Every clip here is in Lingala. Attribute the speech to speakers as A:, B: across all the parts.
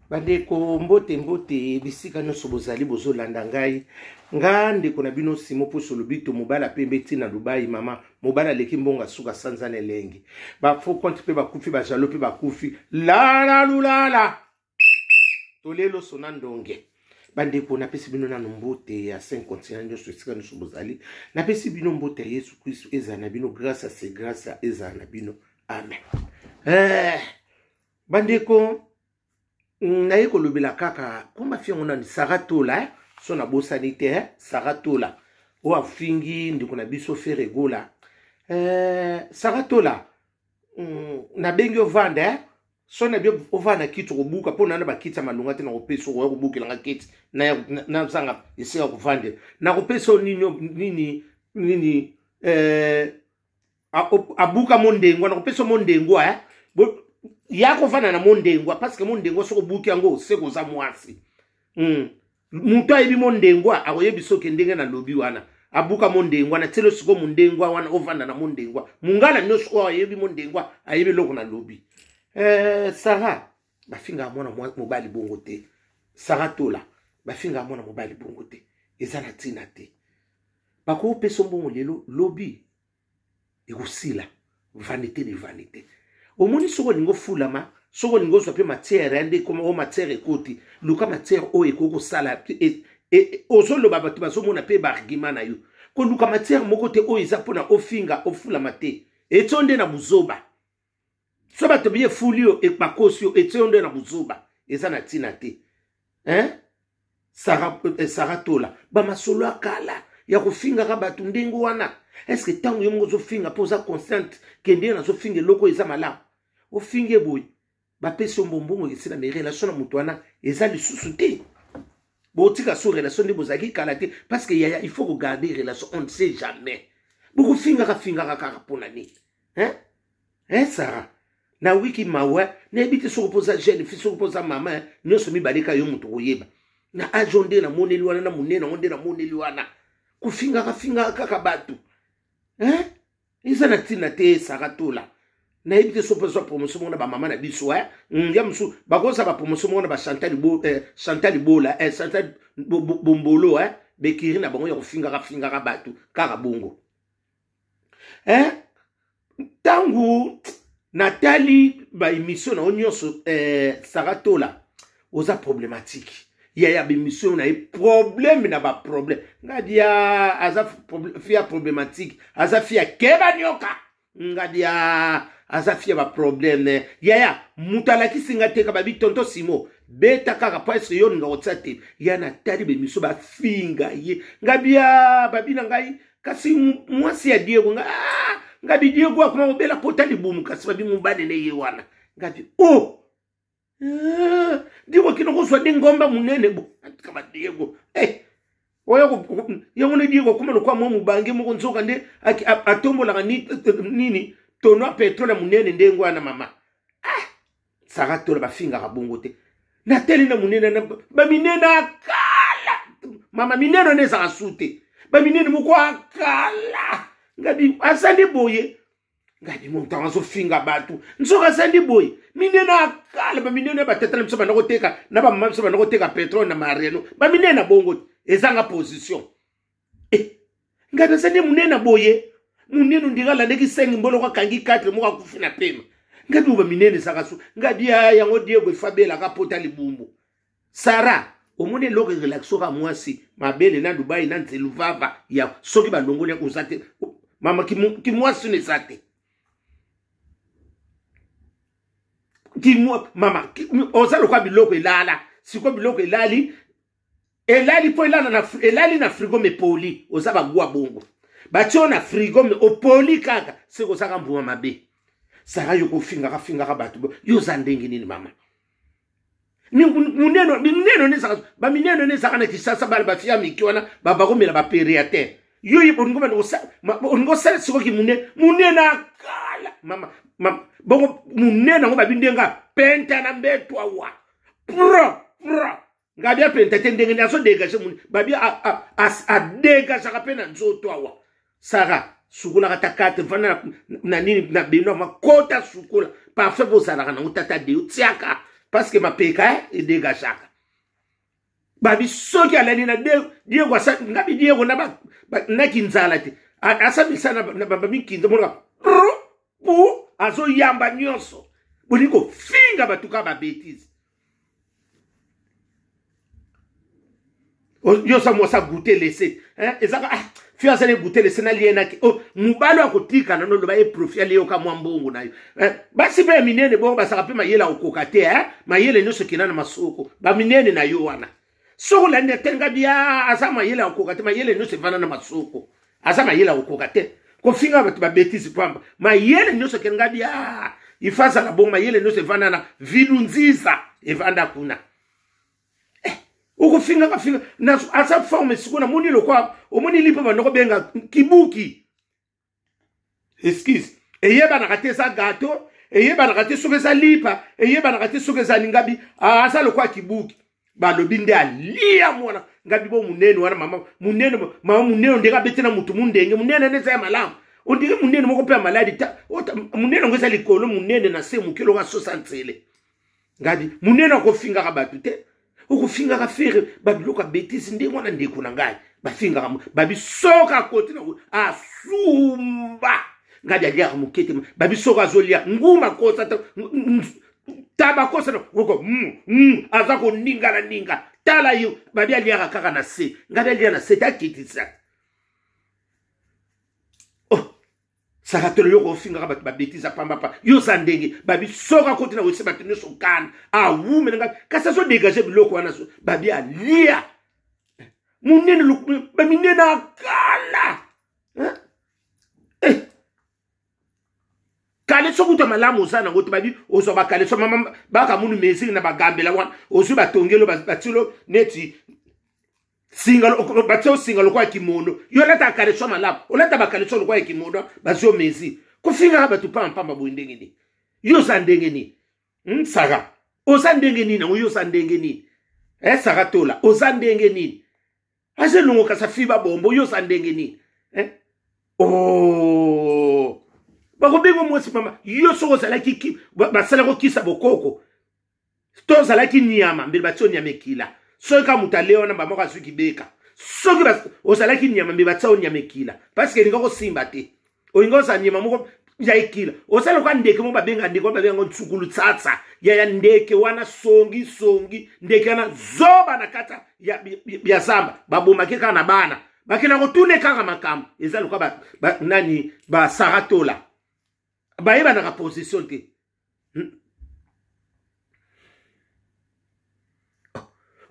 A: Bandeko, mbote mbote bisika nyonso bozali bozolanda ngai. Nga ndeko na bino Simo Poso Lobito, mobala pembe ntina Dubai, mama mobala aleki mbongo suka sanza na elengi. Ba faux compte mpe bakufi, ba jaloux mpe bakufi. Lala lulala tolelo sona ndonge. Bandeko, napesi bino nano mbote ya 5 continent nyonso esika nyonso bozali. Napesi bino mbote ya Yesu Kristu, ezala na bino grâce, se grâce ezala na bino. Amen. Bandeko, naye kolobela kaka komba fi yango nani Sara Tola, eh? So nabosani te, eh? Sara Tola oyo afingi ndeko na biso Ferre Gola. Sara Tola, nabengi ovanda, eh? So na bio ovanda kiti kobuka mpo nana bakiti ya malonga te, nakopesa okoya kobukelanga kiti nazanga esika kovandela, nakopesa oyo nini nini nini, abuka mondengwa, nakopesa mondengwa, eh? Ya kovanda na mondengwa parce que mondengwa soki obuki yango seko oza mwasi. Moto ayebi mondengwa akoyebi soki ndenge nalobi wana abuka mondengwa na tielo siko mondengwa wana ovanda na mondengwa mongala nyonso oyo ayebi mondengwa ayebi eloko nalobi. Sara, bafingaka mwana mobali bongo te. Sara Tola, bafingaka mwana mobali bongo te, eza na ntina te. Bakopesa mbongo lelo, lobi ekosila. Vanité de vanité. Omoni, soki olingi ofulama, soki olingi ozwa mpe matière nde ekoma o matière ekoti, luka matière oyo ekoki kosala ozoloba bato bazomona mpe baargument na yo. Koluka matière moko te oyo eza mpona ofinga ofulama te, etio nde na buzoba. So bato biye efuli yo, bakosi yo, etio nde na buzoba, eza na ntina te, hein? Sara, Sara Tola, bamasolo ya kala ya kofingaka bato ndenge wana, estce ntango yo moko ozofinga mpo oza consciente ke ndenge nazofinga eloko eza malamu, ofinge boye, bapesi yo mbombongo esila, me relation na moto wana eza lisusu te. Botika so relation nde bozalaki kala te, parce que yaya, il faut kogarder relation, on ne sait jamais. Bokofingaka fingaka kaka mpona nini, hein? Hein, Sara, na wiki mawa, nayebi te soki mpoza jeune fille, soki mpoza mama, nyonso mibale ka yo moto koyeba na age nde namoneli wana na monene yango nde namoneli wana kofingaka fingaka kaka bato, hein? Eza na ntina te. Sara Tola, nayebi te soki mpoza promotion moko na bamama na biso, eh? Ya mosusu bakozala bapromotion moko na bachantal eh, Chantal Bola, eh, Chantal Bombolo, eh? Bekiri na bango ya kofingaka fingaka bato kaka bongo, eh? Ntango natali baémission na yo nyonso, Sara Tola, oza problématique yaya. Baémission na ye problème na baproblème, ngadia aza fille ya problématique, aza fille ya keba nyoka, ngadia aza fille ya baproblème. Yaya, moto alakisi nga te ka babi tonto Simo beta kaka po eske yo olinga kotia te. Ya natali baémission bafinga ye, ngabia babi na ngai kasi mwasi ya Diego nga, ah, ngabi Diego akoma kobela pota libumu, kasi babi mobali ne ye wana, ngabi oh, ah, Diego akende kozwa nde ngomba monene bo atika ba Diego, eh, oyo yango nde Diego akoma lokwa mwa mobange moko, nzoka nde atombolaka nini tono ya petrole ya monene ndenge wana mama. Ah, Sara Tola, bafingaka bongo te. Natali na monene na baminene akala, mama, minene wana ezaka su te, baminene moko akala, ngabi aza nde boye, ngabi montango azofinga bato, nzoka aza nde boye, minene akala, baminene ya batata na biso banda koteka na bamama biso banda koteka petrole na Mariano, baminene na bongo te, ezanga position. Eh, ngai naza nde monene na boye, monene ondira alandaki 5 mboloko akangi 4 moko akufi na pema, ngai bibo baminene ezaka so, ngai bia yango Diego efabelaka pota libumbu. Sara, omoni eloko erelaxoka mwasi mabele na Dubai na nzelu vava ya soki balongoli oza te mama, kimwasi no eza te. Kimwa mama, oza lokwa biloko elala sikoyo, biloko elali elali mpo elali na frigo mepoli, oza bagwa bongo batie na frigo me opoli kaka soki ozaka mbuma mabe. Sara, yo kofingaka fingaka bato, yo oza ndenge nini mama? Munene minene nezaka baminene nezaka na Kisasa, bana bafia miki wana babakomela baperiater, yo olingo osala sikoki munene munene akala mama, mama bongo munene yango babi ndenge apenta na mbeto awa pro pro, ngabi apenta te ndenge nini azodegage muni, babi adegageaka mpe na nzoto awa. Sara, sukolaka ta kate, vanda na nini na beno makota, sukola parfait bozalaka nango tata deo tiaka. Parce que mapeka edegagaka. Babi soki alali na Diego asa ngabi Diego na ba, ba na kinzala te. Asabisa na, na ba mikinza monaka pu azoyamba nyonso. Bolingi kofinga bato kaka ba bêtise. Nyonso mwasi agoute lese ezaka ah, fi azali goute lese nalienaki oh, mobali akotika nano loba ye profi aliyoka mwa mbongo na yo eh, basi mpe ya minene bongo basaka mpe mayele akokoka te eh? Mayele nyonso ekenda na masoko baminene na yo wana soki olandi atenga bia aza mayele akokoka te mayele nyonso evanda na masoko aza mayele akokoka te kofinga bato babetise pamba mayele nyonso ekenda bia ifa azala bongo mayele nyonso evanda na vilunziza evanda kuna eh, okofingaka finga aza forme sikoyo namoni lokwa omoni lipa banda kobenga kibuki excuse eyebanaka te eza gato eyebanaka te soki eza lipa eyebanaka te soki eza ningabi aza lokwa kibuki balobi nde alia mwana ngabi bo munene wana mama munene mama munene ndenge abeti na mutu mundenge munene nde eza ya malamu ondenge munene moko mpe ya maladi munene yango eza likolo munene na se moke loka sosa nzele ngabi munene akofingaka bato te okofingaka fere babiloko ya betise ndenge wana ndeko na ngai bafingaka babi soki akoti na asumba ngabi aliaka moke te babi soki azolia nguma kosa taba kosa na oko mm, mm, aza koningana ninga tala yo babi aliaka kaka na se ngabi alia na se te akitisa oh. Sakatolo yo kofingaka bato babetise pamba pa yo oza ndenge babi soki akoti na wese bato nyonso kana awumela ngai kasi azodegage biloko wana babi alia monene baminene akala eh. Kaleso kuta malamu oza nango te babi ozwa bakaleso mama bakamunu mesure na bagambela wana ozwi batongelo batilo neti singa batia osinga lokola kimono yo olata kaleso malamu olata bakaleso lokola ya kimono bazwi yo mesure kofingaka bato pampamba boye ndenge nini yo oza ndenge nini hmm, Sara oza ndenge nini yango yo oza ndenge nini eh, Sara Tola oza ndenge nini aza elongo kasi afi babombo yo oza ndenge nini eh? Oh. Bakobenga mwasi mama yo soki ozalaki basalaki okisa bokoko to ozalaki nyama mbele batia nyama ekila soki kaka moto ale wana bamoko azwi kibeka soki ozalaki nyama mbele batia yo nyama ekila parceke elinga kosimba te olinga ozala nyama moko ya ekila osala lokola ndeke moko babenga ndeke wana babenga yango ntsukulu tsatsa ya ndeke wana songi songi ndeke wana zoba na kati ya, ya zamba babomaki kaka na bana bakenda kotuna kaka makambo eza lokola ba, ba, nani basaratola bayebanaka position te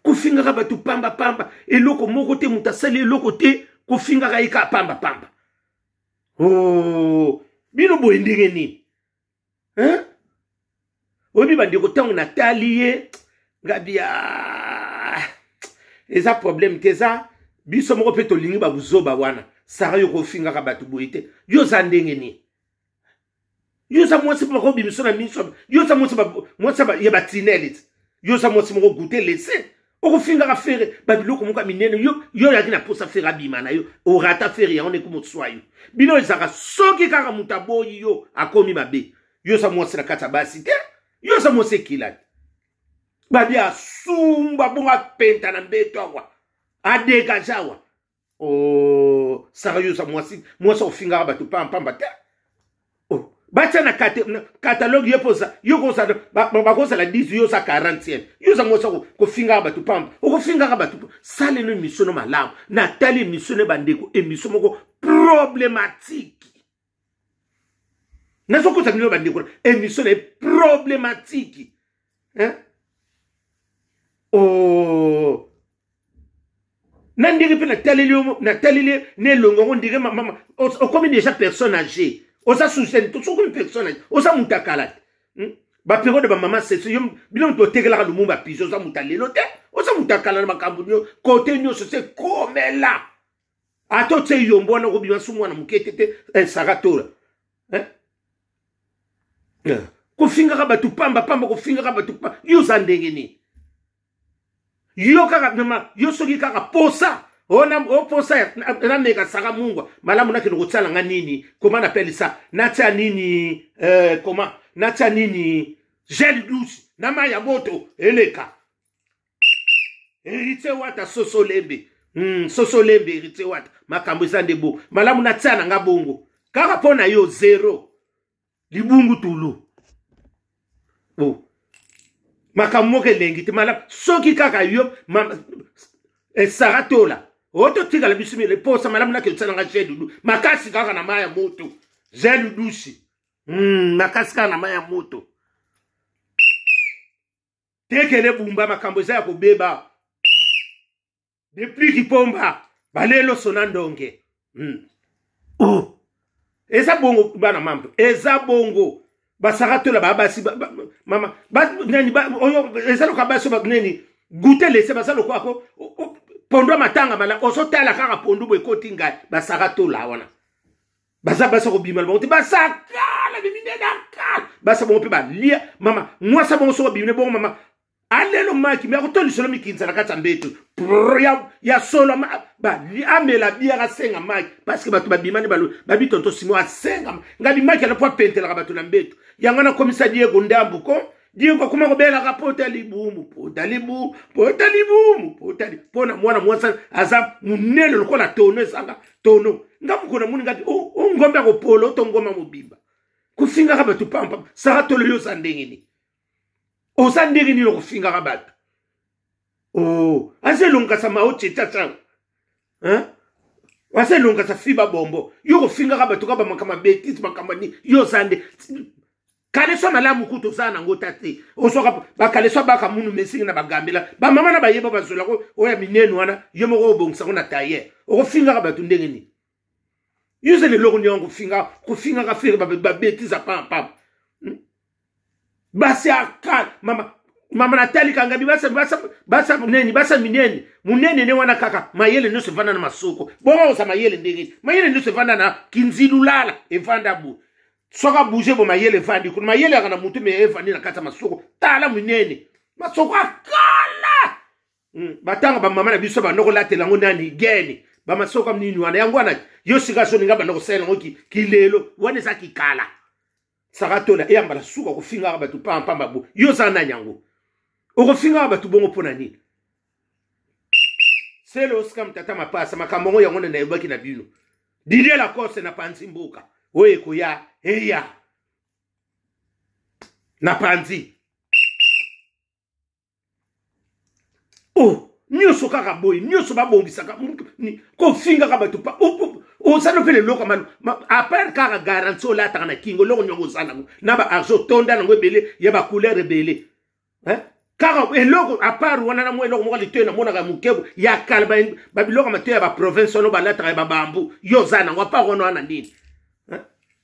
A: Kofingaka bato pamba pamba eloko moko te moto asali eloko te kofingaka ye kaka pamba pamba oh, bino boye ndenge nini hein? Oyebi bandeko ntango natali ye ngabi eza problème te eza biso moko mpe tolingi babuzoba wana Sara yo kofingaka bato boye te yo oza ndenge nini yo oza mwasi mpo bakobimiso na miso yo oza mwasi mwasi ya batinele ti yo oza mwasi moko goute lese okofingaka Fere babiloko moko ya minene yo yo oyaki na posa Fere abima na yo orata Fere yango nde komoswa yo bino ezalaka soki kaka moto aboyi yo akomi mabe yo oza mwasi na kati ya basi te yo oza mwasi ekila te babi asumba bongo apenta na mbeto awa adegage awa Oh, Sara yo oza mwasi mwasi ofingaka bato pampamba te oh, batia na catalogue ye mpoza yo kozala bakozala 10 yo oza 40e yo oza mwasi kofingaka bato pamba okofingaka bato salelo émission no malamu natali émission ne bandeko émission moko problématique nazokota bino bandeko émission na ye problématique hein? Oh. Na ndenge mpe nataleli yo nataleli na elongo yango ndenge mama okomi déjà personne âgée oza sous-jeune to soki okomi personne âgée oza moto akala te Baperiode bamama sese yo bino moto otekelaka Lumumba piso oza moto alelo te oza moto akala na makambo nyo kote nyonso se komela ata otie yombo wana okobima su mwana moke te te eh, Sara Tola eh? Eh. Kofingaka bato pamba pamba kofingaka bato pamba yo oza ndenge nini yo kaka mama yo soki kaka posa ona oposa nameka Sara mungwa malamu nakende kotiala nga nini koma napelisa natia nini eh, koma natia nini Gel douche na mai ya moto eleka. Héritier Wata soso lembe. Soso lembe Héritier Wata. Makambo eza nde bo. Malamu na tia na nga bongo. Kaka mpo na yo zero. Libungu tulu. Oh. Makambo moko elengi te malamu soki kaka yo Sara Tola ototikala biso mile posa malamu nake otia nanga gel dudu makasi kaka na mai ya moto gel dusi makasi kaka na mai ya moto tekele bumba makambo eza ya kobeba depuis kipomba balelo sona ndonge. Oh. Eza bongo bana mambo eza bongo basaka tola ba basi mama ba nani ba oyo eza loka basi ba nani goûter laisser baza lokola ko pondo matanga mala ozotala kaka pondu boye ekoti ngai basaka tola wana baza basi kobima bango te basakala bimine na kala basa bango mpe balia mama mwasa bango soko bimine bongo mama alelo maki me akotolisolo mikinza na kati ya mbeto ya solo amela biere asenga maki parce bato babimani babi tonto simo asenga ngabi maki ana po apentelaka bato na mbeto yango nakomisa Diego ndambu ko Diego akoma kobelaka pota libumu pota libumu pota libumu pota mpo na mwana mwasi aza monene lokola tono ezanga tono nga mokolo namoni ngabi o ngombe akopolo to ngoma mobimba kofingaka bato pampa Sara Tolo yo oza ndenge nini oza ndenge nini okofingaka bato o aza elongasa mao tshetsatsa aza elongasa fiba bombo yo kofingaka bato ka bamakambo ya betise makambo nini yo oza nde kaleso malamu kutu oza nango ta te ozwaka bakaleso baka munu mesingi na bagambela bamama na bayeba bazwelako oyo ya minene wana yo moko obongisango na tailleur okofingaka bato ndenge nini yo ozali eloko nini yango kofingaka Ferre babetise ya pampam basi aka mama mama natali kanga bi basa basa basa neni basa minene munene ne wana kaka mayele nyonso evanda na masoko bongo oza mayele ndenge mayele nyonso evanda na kinzilulala evanda bu soki abouge bo mayele evandi kuna mayele yaka na mutu me evandi na kati ya masoko tala munene masoko akala batanga bamama na biso banda kolatela yango nani gene bamasoko nini wana yango wana yo sika so ninga banda kosalela yango kilelo wana eza kikala Sara Tola eyambala suka kofingaka bato pampamba bo yo oza nani yango okofingaka bato bongo mpo na nini sele osika tata mapasa makambo yango yango nayebaki na bino Didier Lacoste na panzi mboka oyo ekoya eya na panzi oh nyonso kaka boye nyonso babongisaka kofingaka bato oza no mpe leloko apart kaka garantie olataka na kingo eloko nyongo oza nango na baargent otonda nango ebele ya bacouleur ebele kaka eloko apart wana na mwa eloko moko litoyi namonaka mokebo ya kala babiloko matoyi ya baprovince wana balataka ya babambu yo oza nango apart wana wana nini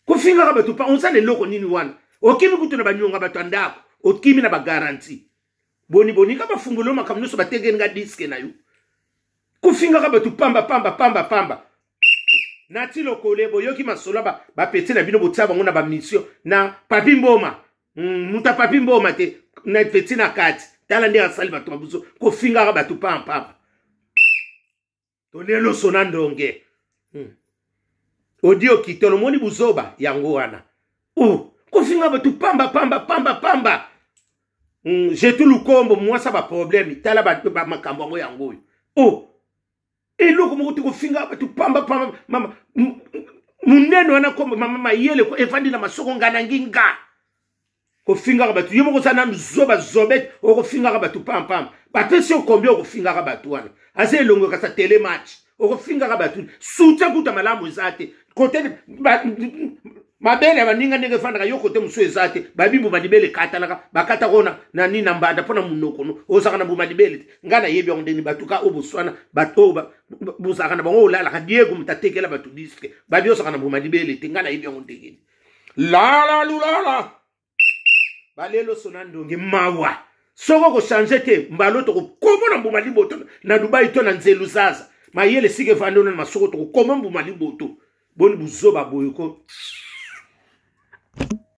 A: kofingaka bato pa oza na eloko nini wana okimi kutu na banyonga bato ya ndako okimi na bagarantie boni boni ka bafungolo makambo nyonso batekeli nga disque na yo kofingaka bato pamba pamba pamba pamba nati lokole boyoki masolo bapeti na bino botia bango na bamission na papi mboma moto ya papi mboma te na peti na kati tala nde asali bato babuso kofingaka bato pampamba tolelo sona ndonge odi okitolo omoni buzoba yango wana kofinga bato pamba pamba pamba pamba jetu lukombo mwasa baproblème tala makambo yango yango oyo oh eloko moko te kofinga bato pamba pamba mama munene wana kombo mama mayele evandi na masoko nganangi nga kofingaka bato yo moko oza nanu zoba zobete okofingaka bato pampamba bapesi yo kombi okofingaka bato wana aza elongo kasa tele match okofingaka bato soutien kuta malamu eza te kote mabele ya baninga ndenge efandaka yo kote mosusu eza te babi mbuma libele ekatanaka bakataka oyo na nini na mbanda mpo na monoko no ozalaka na mbuma libele te ngai nayebi yango ndeni bato ka oyo boswana bato oyo bozalaka na bango olalaka Diego moto atekela bato disque babi ozalaka na mbuma libele te ngai nayebi yango ndenge lala lulala balelo sona ndonge mawa soki okochange te mbalo tokokoma na mbuma liboto na Dubai to na nzelu zaza mayele esika evandi ono na masoko tokokoma mbuma liboto boni buzoba boye ko.